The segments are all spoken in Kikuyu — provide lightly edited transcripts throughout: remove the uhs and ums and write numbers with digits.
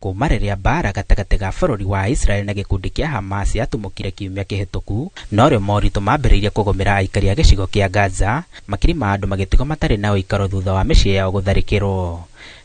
Kuma rĩrĩa mbara gatagatĩ ga bũrũri wa Israel na gĩkundi kĩa Hamas yatumũkire kiumia kĩhĩtũku, norĩo moritũ mambĩrĩirie kũgũmĩra aikari a gĩcigo kĩa Gaza, makiri ma andũ magĩtigwo matarĩ na ũikaro thutha wa mĩciĩ yao gũtharĩkĩrwo.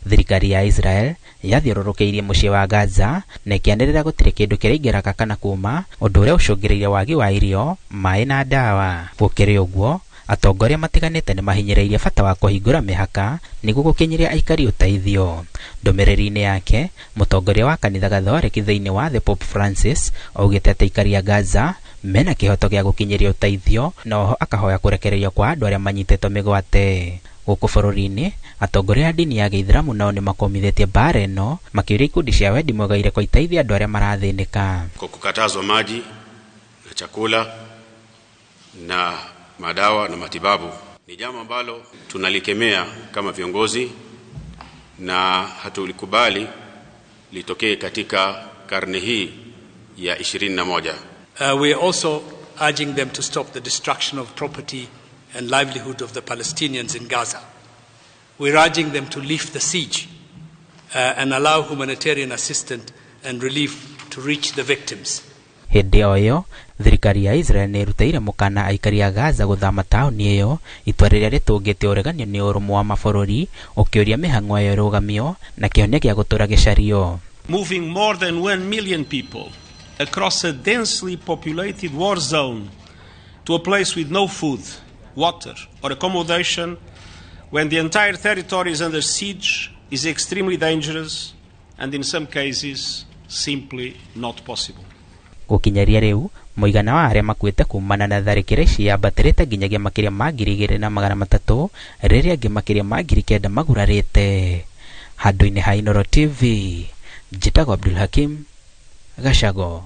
Thirikari ya Israel yathiũrũrũkĩirie mũciĩ wa Gaza na ĩkĩanĩrĩra gũtirĩ kĩndũ kĩraingĩraga kana kuma, ũndũ ũrĩa ũcũngĩrĩirie wagi wa irio, maĩ na ndawa. Gũkĩrĩ ũguo, atongoria matiganĩte nĩ mahinyĩrĩirie bata wa kũhingũra mĩhaka nĩguo gũkinyĩria aikari ũteithio. Ndũmĩrĩri-inĩ yake, mũtongoria wa kanitha Gathoreki thĩinĩ wa thĩ Pope Francis augĩte atĩ aikari a Gaza mena kĩhoto gĩa gũkinyĩria ũteithio na oho akahoya kũrekererio kwa andũ arĩa manyitĩtwo mĩgwate. Gũkũ bũrũri-inĩ, atongoria a ndini ya Gĩithĩramu nao nĩ makomithĩtie mbara ĩno makĩũria ikundi cia wendi mwega ireko iteithie andũ arĩa marathĩnĩka. Kwa kukatazwa maji na chakula na madawa na matibabu ni jambo ambalo tunalikemea kama viongozi na hatulikubali litokee katika karne hii ya 21. We are also urging them to stop the destruction of property and livelihood of the Palestinians in Gaza. We're urging them to lift the siege and allow humanitarian assistance and relief to reach the victims. Hĩndĩ o ĩyo, thirikari ya Israel nĩ ĩrutĩire mũkana aikari a Gaza gũthama taũni ĩyo, itua rĩrĩa rĩtũngĩte ũreganio nĩ ũrũmwe wa mabũrũri ũkĩũria mĩhang'o ĩyo ĩrũgamio na kĩhonia gĩa gũtũũra gĩcario. Moving more than 1 million people across a densely populated war zone to a place with no food, water, or accommodation when the entire territory is under siege is extremely dangerous and in some cases simply not possible. Gũkinyaria rĩu, mũigana wa arĩa makuĩte kumana na tharĩkĩra ici yambatĩrĩte nginyagia makĩria ma 2300, rĩrĩa angĩ makĩria ma 9000 magurarĩte. Handũ-inĩ ha Inooro TV, njĩtagwo Abdul Hakim Gacago.